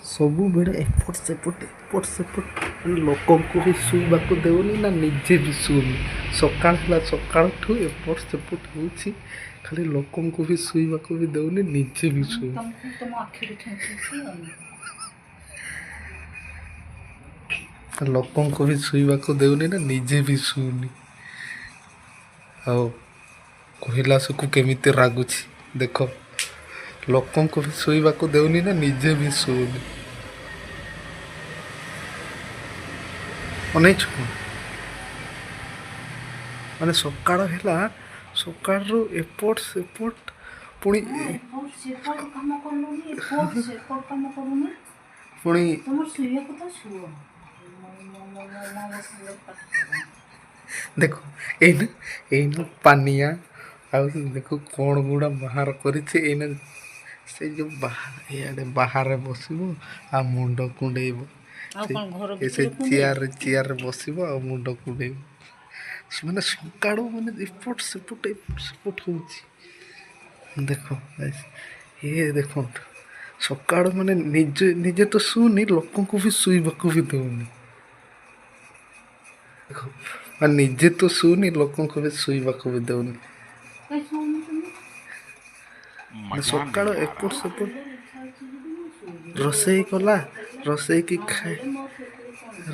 ସବୁବେଳେ ଏପଟ ସେପଟ ଏପଟ ସେପଟ, ମାନେ ଲୋକଙ୍କୁ ବି ଶୋଇବାକୁ ଦେଉନି ନା ନିଜେ ବି ଶୋଉନି। ସକାଳ ହେଲା ସକାଳଠୁ ଏପଟ ସେପଟ ହେଉଛି, ଖାଲି ଲୋକଙ୍କୁ ବି ଶୋଇବାକୁ ବି ଦେଉନି, ନିଜେ ବି ଶୋଉନି। ଲୋକଙ୍କୁ ବି ଶୋଇବାକୁ ଦେଉନି ନା ନିଜେ ବି ଶୋଉନି। ଆଉ କହିଲା ସୁକୁ କେମିତି ରାଗୁଛି ଦେଖ, ଲୋକଙ୍କୁ ବି ଶୋଇବାକୁ ଦେଉନି ନା ନିଜେ ବି ଶୋଉନି। ଅନେଇଛୁ କ'ଣ? ମାନେ ସକାଳ ହେଲା ସକାଳରୁ ଏପଟ ସେପଟ, ପୁଣି ପୁଣି ଦେଖ ଏଇନା ଏଇନା ପାନିଆ ଆଉ ଦେଖ କ'ଣ ଗୁଡ଼ା ବାହାର କରିଛି। ଏଇନା ସେ ଯେଉଁ ଇଆଡ଼େ ବାହାରେ ବସିବ ଆଉ ମୁଣ୍ଡ କୁଣ୍ଡେଇବ, ସେ ଚେୟାରରେ ଚେୟାରରେ ବସିବ ଆଉ ମୁଣ୍ଡ କୁଣ୍ଡେଇବ। ମାନେ ସକାଳୁ ମାନେ ଏପଟ ସେପଟ ଏପଟ ସେପଟ ହେଉଛି। ଦେଖ ଇଏ ଦେଖନ୍ତୁ, ସକାଳୁ ମାନେ ନିଜେ ନିଜେ ତ ଶୁଉନି, ଲୋକଙ୍କୁ ବି ଶୋଇବାକୁ ବି ଦେଉନି। ଦେଖ ମାନେ ନିଜେ ତ ଶୁଉନି, ଲୋକଙ୍କୁ ବି ଶୋଇବାକୁ ବି ଦେଉନି। ସକାଳୁ ଏପଟ ସେପଟ ରୋଷେଇ କଲା, ରୋଷେଇକି ଖାଇ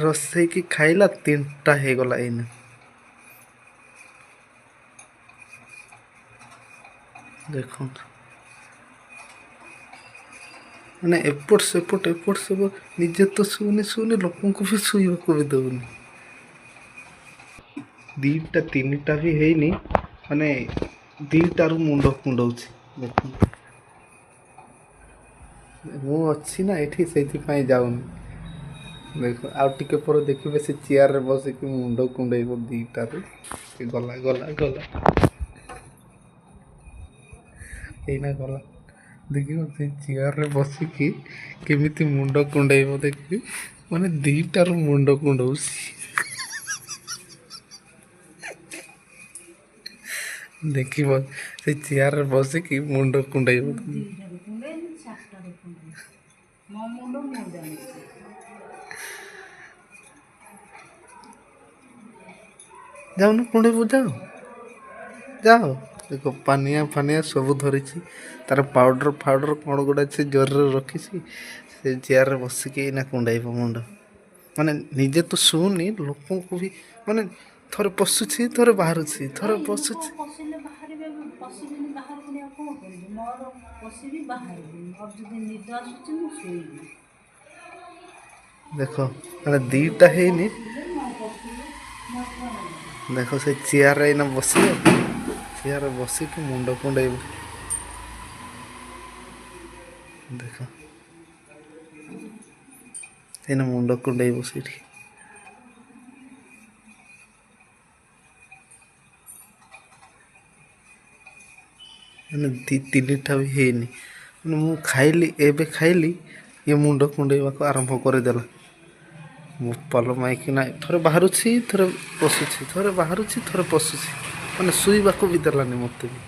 ରୋଷେଇକି ଖାଇଲା 3ଟା ହେଇଗଲା ଏଇନା। ଦେଖନ୍ତୁ ମାନେ ଏପଟ ସେପଟ ଏପଟ ସେପଟ, ନିଜେ ତ ଶୁଉନି ଶୁଉନି, ଲୋକଙ୍କୁ ବି ଶୋଇବାକୁ ବି ଦେଉନି। 2ଟା 3ଟା ବି ହେଇନି, ମାନେ 2ଟାରୁ ମୁଣ୍ଡ କୁଣ୍ଡଉଛି। ଦେଖନ୍ତୁ ମୁଁ ଅଛି ନା ଏଠି, ସେଇଥିପାଇଁ ଯାଉନି। ଦେଖ ଆଉ ଟିକେ ପରେ ଦେଖିବେ ସେ ଚେୟାରରେ ବସିକି ମୁଣ୍ଡ କୁଣ୍ଡେଇବ 2ଟାରୁ। ଗଲା ଗଲା ଗଲା ଏଇନା ଗଲା, ଦେଖିବ ସେ ଚେୟାରରେ ବସିକି କେମିତି ମୁଣ୍ଡ କୁଣ୍ଡେଇବ ଦେଖିବି। ମାନେ 2ଟାରୁ ମୁଣ୍ଡ କୁଣ୍ଡଉଛି ଦେଖିବ, ସେ ଚେୟାରରେ ବସିକି ମୁଣ୍ଡ କୁଣ୍ଡେଇବ। ଯାଉନ କୁଣ୍ଡେଇବୁ, ଯାଅ ଯାଅ। ଦେଖ ପାନିଆ ଫାନିଆ ସବୁ ଧରିଛି, ତାର ପାଉଡ଼ର ଫାଉଡ଼ର କ'ଣ ଗୁଡ଼ା ସେ ଜରିରେ ରଖିଛି। ସେ ଚେୟାରରେ ବସିକି ଏଇନା କୁଣ୍ଡେଇବ ମୁଣ୍ଡ। ମାନେ ନିଜେ ତ ଶୁଉନି, ଲୋକଙ୍କୁ ବି ମାନେ ଥରେ ପଶୁଛି ଥରେ ବାହାରୁଛି, ଥରେ ପଶୁଛି। ଦେଖ ମାନେ 2ଟା ହେଇନି, ଦେଖ ସେ ଚେୟାରରେ ଏଇନା ବସିବ, ଚେୟାରରେ ବସିକି ମୁଣ୍ଡ କୁଣ୍ଡେଇବ। ଦେଖ ଏଇନା ମୁଣ୍ଡ କୁଣ୍ଡେଇବ ସେଇଠି। ମାନେ 2-3ଟା ବି ହେଇନି, ମାନେ ମୁଁ ଖାଇଲି ଏବେ ଖାଇଲି, ଇଏ ମୁଣ୍ଡ କୁଣ୍ଡେଇବାକୁ ଆରମ୍ଭ କରିଦେଲା। ବୋପାଲ ମାଇକିନା, ଥରେ ବାହାରୁଛି ଥରେ ପଶୁଛି, ଥରେ ବାହାରୁଛି ଥରେ ପଶୁଛି, ମାନେ ଶୋଇବାକୁ ବି ଦେଲାନି ମୋତେ ବି।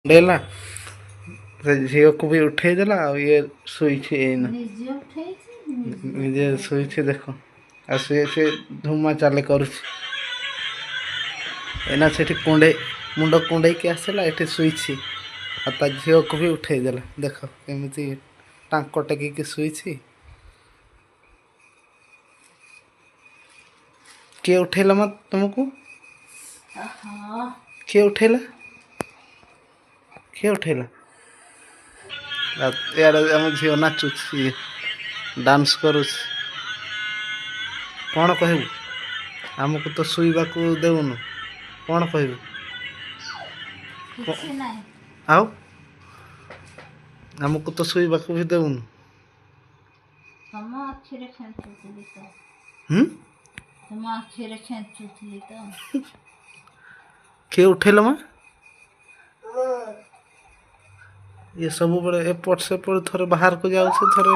କୁଣ୍ଡେଇଲା, ସେ ଝିଅକୁ ବି ଉଠେଇ ଦେଲା, ଆଉ ଇଏ ଶୋଇଛି ଏଇନା ନିଜେ ଶୋଇଛି। ଦେଖ ଆଉ ସିଏ ସେ ଧୁମା ଚାଲେ କରୁଛି ଏଇନା। ସେଠି କୁଣ୍ଡେଇ ମୁଣ୍ଡ କୁଣ୍ଡେଇକି ଆସିଲା, ଏଠି ଶୋଇଛି, ଆଉ ତା ଝିଅକୁ ବି ଉଠେଇ ଦେଲା। ଦେଖ କେମିତି ଟାଙ୍କ ଟେକିକି ଶୋଇଛି। କିଏ ଉଠେଇଲା ମା ତୁମକୁ? କିଏ ଉଠେଇଲା? କିଏ ଉଠେଇଲା? ଇଆଡ଼େ ଆମ ଝିଅ ନାଚୁଛି, ଡାନ୍ସ କରୁଛି। କ'ଣ କହିବୁ? ଆମକୁ ତ ଶୋଇବାକୁ ଦେଉନୁ, କ'ଣ କହିବୁ? ଆଉ ଆମକୁ ତ ଶୋଇବାକୁ ବି ଦେଉନୁ। କିଏ ଉଠେଇଲା ମା? ଇଏ ସବୁବେଳେ ଏପଟ ସେପଟ, ଥରେ ବାହାରକୁ ଯାଉଛି ଥରେ।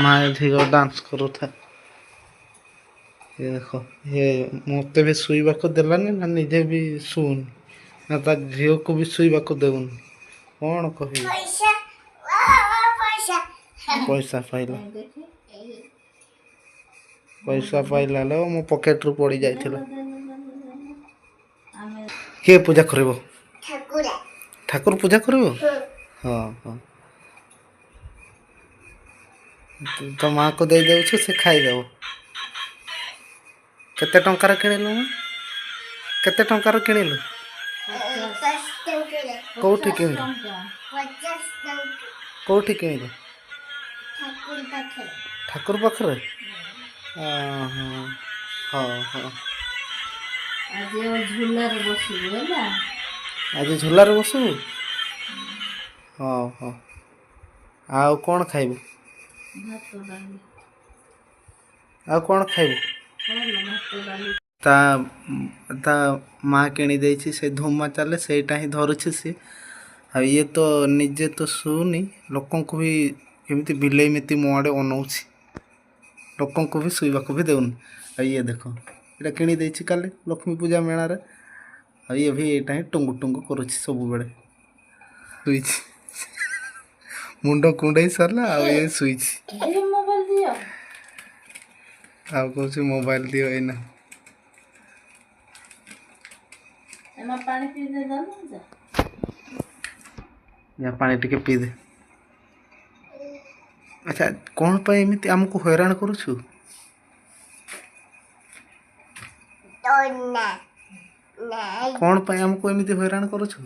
ମା ଝିଅ ଡାନ୍ସ କରୁଥାଏ। ଇଏ ଦେଖ, ଇଏ ମୋତେ ବି ଶୋଇବାକୁ ଦେଲାନି ନା ନିଜେ ବି ଶୋଉନି। ନା ତା ଝିଅକୁ ବି ଶୋଇବାକୁ ଦେଉନି। କ'ଣ କହିବି? ପଇସା, ପଇସା। ପଇସା ପାଇଲା। ଦେଖି। ପଇସା ପାଇଲା ଲୋ, ମୋ ପକେଟରୁ ପଡ଼ି ଯାଇଥିଲା। ଆମେ କିଏ ପୂଜା କରିବ? ଠାକୁର। ଠାକୁର ପୂଜା କରିବ? ହଁ, ତୋ ମାଆକୁ ଦେଇଦେଉଛୁ, ସେ ଖାଇଦେବ। କେତେ ଟଙ୍କାର କିଣିଲୁ ମା? କେତେ ଟଙ୍କାର କିଣିଲୁ? 50 ଟଙ୍କାରେ। କୋଉଠି କିଣିଲୁ? ଟଙ୍କା। 50 ଟଙ୍କା। କୋଉଠି କିଣିଲୁ? ଠାକୁର ପାଖରେ। ଠାକୁର ପାଖରେ? ହଁ। ଆଜି ଆଉ ଝୁଲାରେ ବସିବୁ, ହେଲା? ଆଜି ଝୁଲାରେ ବସିବୁ? ହଁ। ଆଉ କ'ଣ ଖାଇବୁ? ଭାତ ଡାଲି। ଆଉ କ'ଣ ଖାଇବୁ? ଭଲ ଭାତ ଡାଲି। ତା ମା କିଣି ଦେଇଛି ସେ ଧୁମା ଚାଲେ, ସେଇଟା ହିଁ ଧରୁଛି ସିଏ। ଆଉ ଇଏ ତ ନିଜେ ତ ଶୋଉନି, ଲୋକଙ୍କୁ ବି କେମିତି ବିଲେଇ ମିତି ମୋ ଆଡ଼େ ଅନଉଛି, ଲୋକଙ୍କୁ ବି ଶୋଇବାକୁ ବି ଦେଉନି। ଆଉ ଇଏ ଦେଖ, ଏଇଟା କିଣି ଦେଇଛି କାଲି ଲକ୍ଷ୍ମୀ ପୂଜା ମେଳାରେ। ଆଉ ଇଏ ବି ଏଇଟା ହିଁ ଟୁଙ୍ଗୁ ଟୁଙ୍ଗୁ କରୁଛି ସବୁବେଳେ। ଶୋଇଛି, ମୁଣ୍ଡ କୁଣ୍ଡେଇ ସାରିଲା ଆଉ ଇଏ ଶୋଇଛି। ଏ ମୋବାଇଲ ଦିଅ। ଆଉ କହୁଛି ମୋବାଇଲ ଦିଅ ଏଇନା। ଏମା, ପାଣି ପିଇଦେ ନା ଯା। ଯା, ପାଣି ଟିକେ ପିଇଦେ। ଆଚ୍ଛା, କ'ଣ ପାଇଁ ଏମିତି ଆମକୁ ହଇରାଣ କରୁଛୁ? ତ ନା ନା। କ'ଣ ପାଇଁ ଆମକୁ ଏମିତି ହଇରାଣ କରୁଛୁ?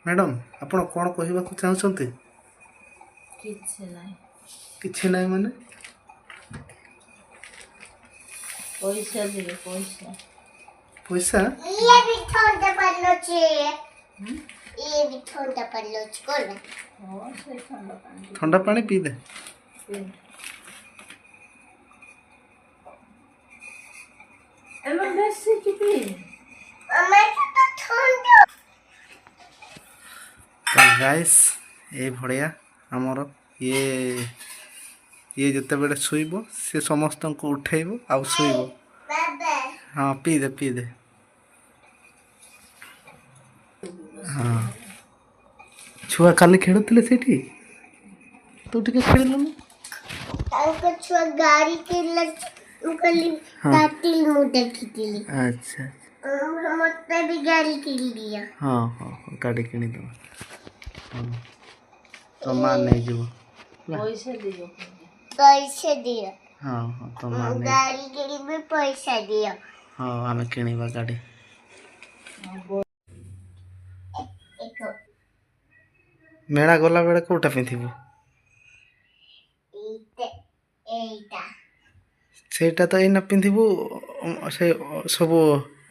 ମ୍ୟାଡ଼ାମ, ଆପଣ କ'ଣ କହିବାକୁ ଚାହୁଁଛନ୍ତି? କିଛି ନାହିଁ। କିଛି ନାହିଁ ମାନେ? ପଇସା ଦିଅ, ପଇସା। ପଇସା? ଇଏ ବି ଥଣ୍ଡା ପାଣି ଅଛି। ଇଏ ବି ଥଣ୍ଡା ପାଣି ଅଛି, କଣ? ହଁ, ସେଇ ଥଣ୍ଡା ପାଣି ଟିକେ। ଥଣ୍ଡା ପାଣି ପିଇଦେ। ପିଇ। ଏମା, ବେଶୀ କି ପିଇ। আমার ତ ଥଣ୍ଡା। ତ ଗାଇସ୍, ଏଇଭଳିଆ ଆମର ଇଏ। ଇଏ ଯେତେବେଳେ ଶୋଇବ, ସେ ସମସ୍ତଙ୍କୁ ଉଠେଇବ ଆଉ ଶୋଇବ। ବାବା। ହଁ, ପିଇଦେ, ପିଇଦେ। ହଁ, ଛୁଆ କାଲି ଖେଳୁଥିଲେ ସେଇଠି, ତୁ ଟିକେ ଖେଳିଲୁନି? ତାଙ୍କ ଛୁଆ ଗାଡ଼ି କିଣିଲା, ମୁଁ କହିଲି କାଟିଲି, ମୁଁ ଦେଖିଥିଲି। ଆଚ୍ଛା। ମତେ ବି ଗାଡ଼ି କିଣି ଦିଅ। ହଁ, ଗାଡ଼ି କିଣିଦେବା। ହଁ, ତୋ ମା ନେଇଯିବ ହେଲା। ପଇସା ଦିଅ। ପଇସା ଦିଅ। ହଁ, ତୋ ମା ମୁଁ ନେଇ ଗାଡ଼ି କିଣିବି, ପଇସା ଦିଅ। ହଁ, ଆମେ କିଣିବା ଗାଡ଼ି। ଏକ। ମେଳା ଗଲା ବେଳେ କୋଉଟା ପିନ୍ଧିବୁ? ଏଇଟା, ଏଇଟା। ସେଇଟା ତ ଏଇନା ପିନ୍ଧିବୁ, ସେ ସବୁ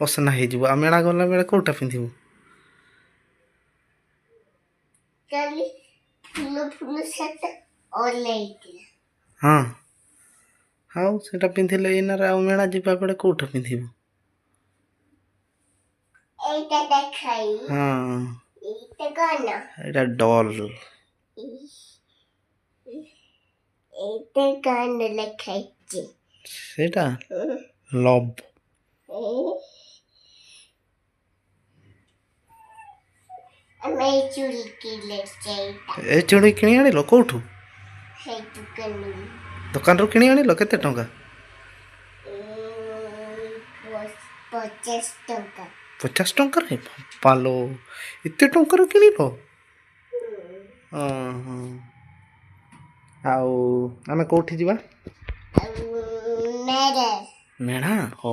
ଅସନା ହେଇଯିବ। ଆଉ ମେଳା ଗଲା ବେଳେ କୋଉଟା ପିନ୍ଧିବୁ? କାଲି ଫୁଲ ଫୁଲ ସାତ ଓହ୍ଲେଇଥିଲା। ହଁ, ଆଉ ସେଇଟା ପିନ୍ଧିଲେ ଏଇନାରେ, ଆଉ ମେଳା ଯିବା ବେଳେ କୋଉଟା ପିନ୍ଧିବୁ? ଏଇଟା ଦେଖାଇ। ଏଇଟା କଣ? ଏଇଟା ଡଲ୍। ଏଇଟା କଣ ଲେଖା ହେଇଛି? ସେଇଟା ଲଭ୍। ଆମେ ଏଇ ଚୁଡ଼ି କିଣିଲେ ଏଇଟା। ଏ ଚୁଡ଼ି କିଣି ଆଣିଲ କୋଉଠୁ? ସେଇ ଦୋକାନରୁ। ଦୋକାନରୁ କିଣି ଆଣିଲ? କେତେ ଟଙ୍କା? 50 ଟଙ୍କା। 50 ଟଙ୍କାରେ? ପାଲୋ, ଏତେ ଟଙ୍କାରେ କିଣିଲ? ହଁ। ଆଉ ଆମେ କୋଉଠି ଯିବା? ଆଉ ମେରେ। ମେଳା? ହଉ।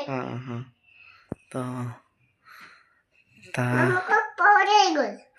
ହଁ, ତ ତା ପରେ ଗଲ।